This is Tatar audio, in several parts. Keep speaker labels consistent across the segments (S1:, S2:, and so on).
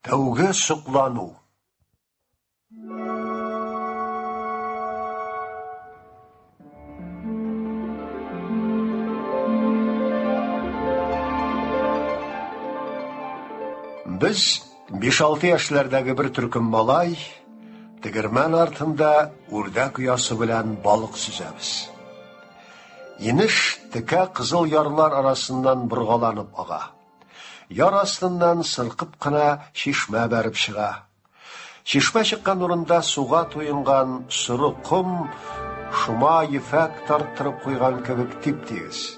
S1: Тәүге соклану. Без 5-6 яшьләрдәге бер төркем малай тегермән артында үрдәк оясы белән балык сөзәбез. Инеш текә кызыл ярлар арасыннан боргаланып ага. Яр астыннан сыркып кына чишмә бәреп чыга. Чишмә чыккан урында суга туенган соры ком шома ефәк тарттырып куйган кебек тип-тигез.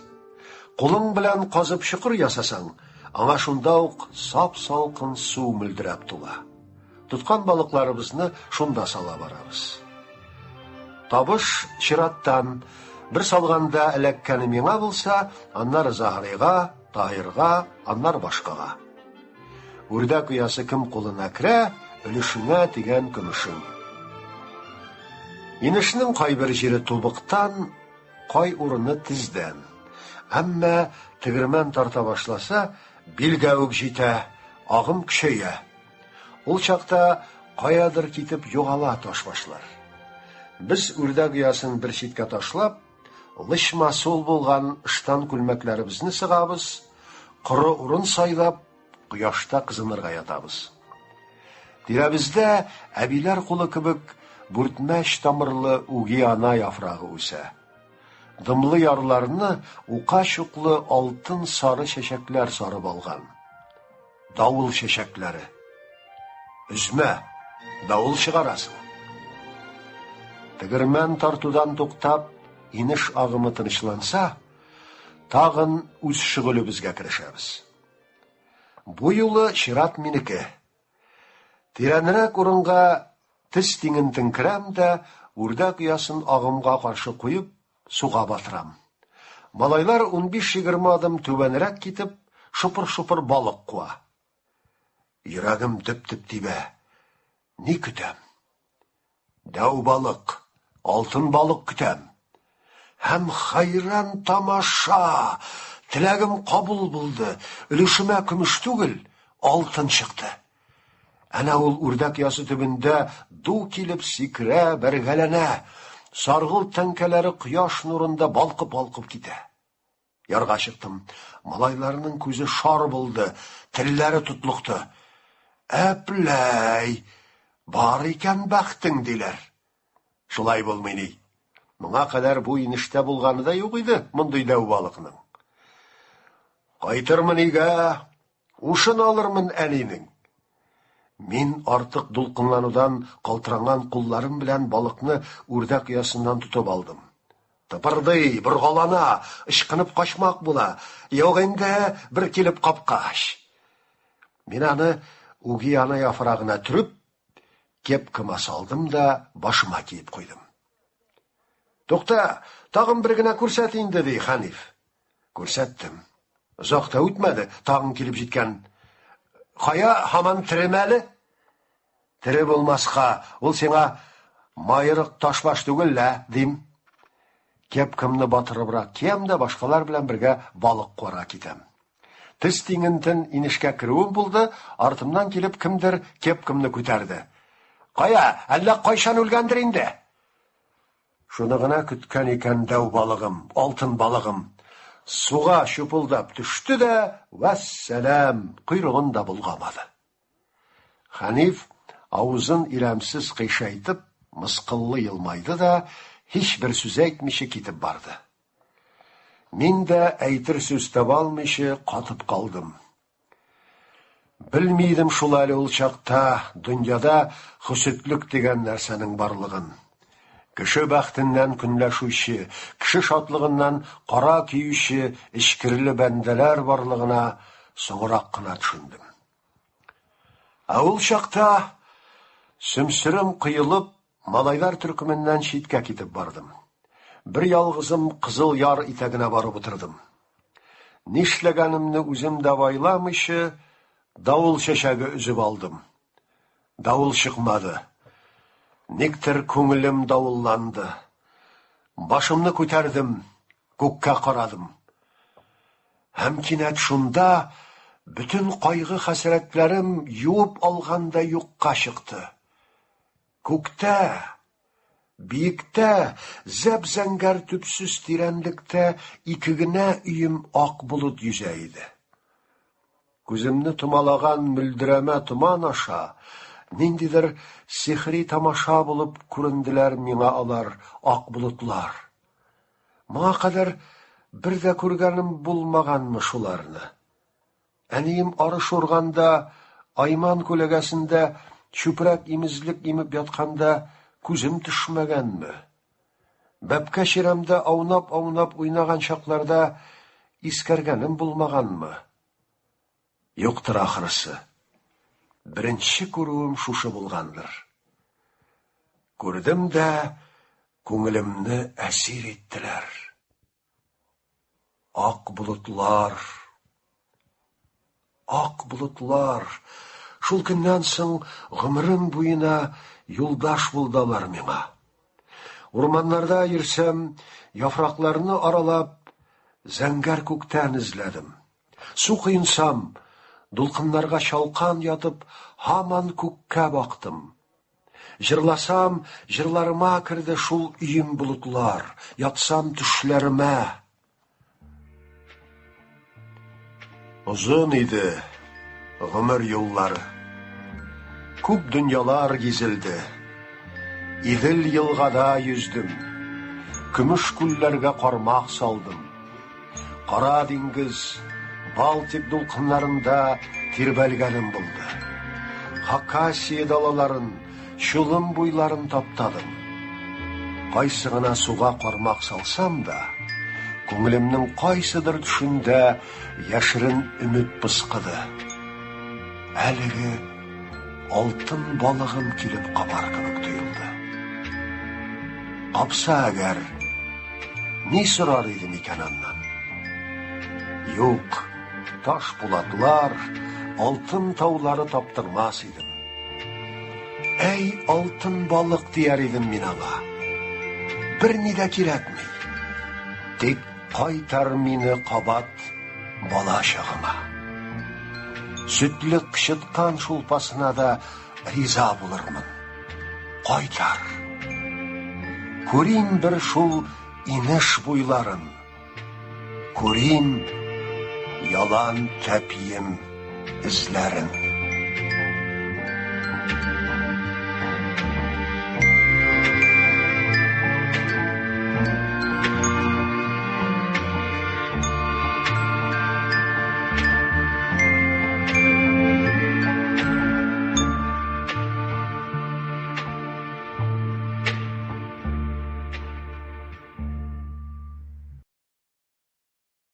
S1: Кулың белән казып чокыр ясасаң, аңа шунда ук сап-салкын су мөлдерәп тула. Тоткан балыкларыбызны шунда сала барабыз. Табыш чираттан, бер салганда эләккәне миңа булса, аннары Заһрыйга, Таһирга, аннары башкага. Үрдәк оясы кем кулына керә, өлешенә дигән көмешең. Инешнең кайбер җире тубыктан, кай урыны тездән. Әмма тегермән тарта башласа, билгә үк җитә, агым көчәя. Ул чакта каядыр китеп югала ташбашлар. Без үрдәк оясын бер читкә ташлап, лычма сул булган ыштан күлмәкләребезне сыгабыз, коры урын сайлап, кояшта кызынырга ятабыз. Тирәбездә әбиләр кулы кебек бүртмәч тамырлы үги ана яфрагы үсә. Дымлы ярларны ука чуклы алтын сары чәчәкләр сарып алган. Давыл чәчәкләре. Өзмә, давыл чыгарасың. Тегермән тартудан туктап, инеш агымы тынычланса, тагын үз шөгылебезгә керешәбез. Бу юлы чират минеке. Тирәнрәк урынга тез тиңентен керәм дә, үрдәк оясын агымга каршы куеп, суга батырам. Малайлар 15-20 адым түбәнрәк китеп, шопыр-шопыр балык куа. Йөрәгем дөп-дөп тибә. Ни көтәм? Дәү балык, алтын балык көтәм. Һәм хайран тамаша! Теләгем кабул булды. Өлешемә көмеш түгел, алтын чыкты. Әнә ул үрдәк ясы төбендә ду килеп сикерә, бәргәләнә. Саргылт тәңкәләре кояш нурында балкып-балкып китә. Ярга чыктым. Малайларның күзе шар булды, телләре тотлыкты. Әпләй, бар икән бәхтең, диләр. Шулай булмый ни. Моңа кадәр бу инештә булганы да юк иде мондый дәү балыкның. Кайтырмын өйгә, ушын алырмын әнинең. Мин артык дулкынланудан калтыранган кулларым белән балыкны үрдәк оясыннан тотып алдым. Тыпырдый, боргалана, ычкынып качмак була. Юк инде, бер килеп капкач. Мин аны үги ана яфрагына төреп, кепкама салдым да башыма киеп куйдым. Тукта, тагын бер генә күрсәт инде, ди Хәниф. Күрсәттем. Озак та үтмәде, тагын килеп җиткән. Кая, һаман тереме әле? Тере булмаска, ул сиңа майрык ташбаш түгел лә, дим. Кепкамны батырыбрак киям дә башкалар белән бергә балык куарга китәм. Тез тиңентен инешкә керүем булды, артымнан килеп кемдер кепкамны күтәрде. Кая, әллә кайчан үлгәндер инде? Шуны гына көткән икән дәү балыгым, алтын балыгым. Суга чупылдап төште дә, вәссәлам, койрыгын да болгамады. Хәниф авызын ирәмсез кыйшайтып, мыскыллы елмайды да, һичбер сүз әйтмичә китеп барды. Мин дә әйтер сүз таба алмыйча катып калдым. Белми идем шул әле ул чакта дөньяда хөсетлек дигән нәрсәнең барлыгын. Кеше бәхтеннән көнләшүче, кеше шатлыгыннан кара көюче эчкерле бәндәләр барлыгына соңрак кына төшендем. Ә ул чакта сөмсерем коелып, Малайлар төркеменнән читкә китеп бардым. Бер ялгызым Кызыл Яр итәгенә барып утырдым. Нишләгәнемне үзем дә абайламыйча, давыл чәчәге өзеп алдым. Давыл чыкмады. Никтер күңелем давылланды. Башымны күтәрдем, күккә карадым. Һәм кинәт шунда Бөтен кайгы-хәсрәтләрем юып алгандай юкка чыкты. Күктә, биектә, зәп-зәңгәр төпсез тирәнлектә ике генә өем ак болыт йөзә иде. Күземне томалаган мөлдерәмә томан аша ниндидер сихри тамаша булып күренделәр миңа алар, ак болытлар. Моңа кадәр бер дә күргәнем булмаганмы шуларны? Әнием арыш урганда, Айман күләгәсендә чүпрәк имезлек имеп ятканда күзем төшмәгәнме? Бәбкә чирәмдә аунап-аунап уйнаган чакларда искәргәнем булмаганмы? Юктыр ахрысы. Беренче күрүем шушы булгандыр. Күрдем дә күңелемне әсир иттеләр. Ак болытлар, ак болытлар. Шул көннән соң гомерем буена юлдаш булды алар миңа. Урманнарда йөрсәм, яфракларны аралап, зәңгәр күктән эзләдем. Су коенсам, дулкыннарга чалкан ятып, һаман күккә бактым. Җырласам, җырларыма керде шул өем болытлар, ятсам төшләремә. Озын иде гомер юллары. Күп дөньялар гизелде. Идел елгада йөздем. Көмеш күлләргә кармак салдым. Кара диңгез, Балтик дулкыннарында тирбәлгәнем булды. Хакасия далаларын, Чулым буйларын таптадым. Кайсы гына суга кармак салсам да, күңелемнең кайсыдыр төшендә яшерен өмет пыскыды. Әлеге алтын балыгым килеп кабар кебек тоелды. Капса әгәр, Ни сорар идем икән аннан? Юк, таш пулатлар, алтын таулары таптырмас идем. Әй, алтын балык дияр идем мин аңа. Берни дә кирәкми. Тик кайтар мине кабат бала чагыма. Сөтле кычыткан шулпасына да риза булырмын. Кайтар. Күрим бер шул инеш буйларын. Күрим ялан тәпием эзләрен.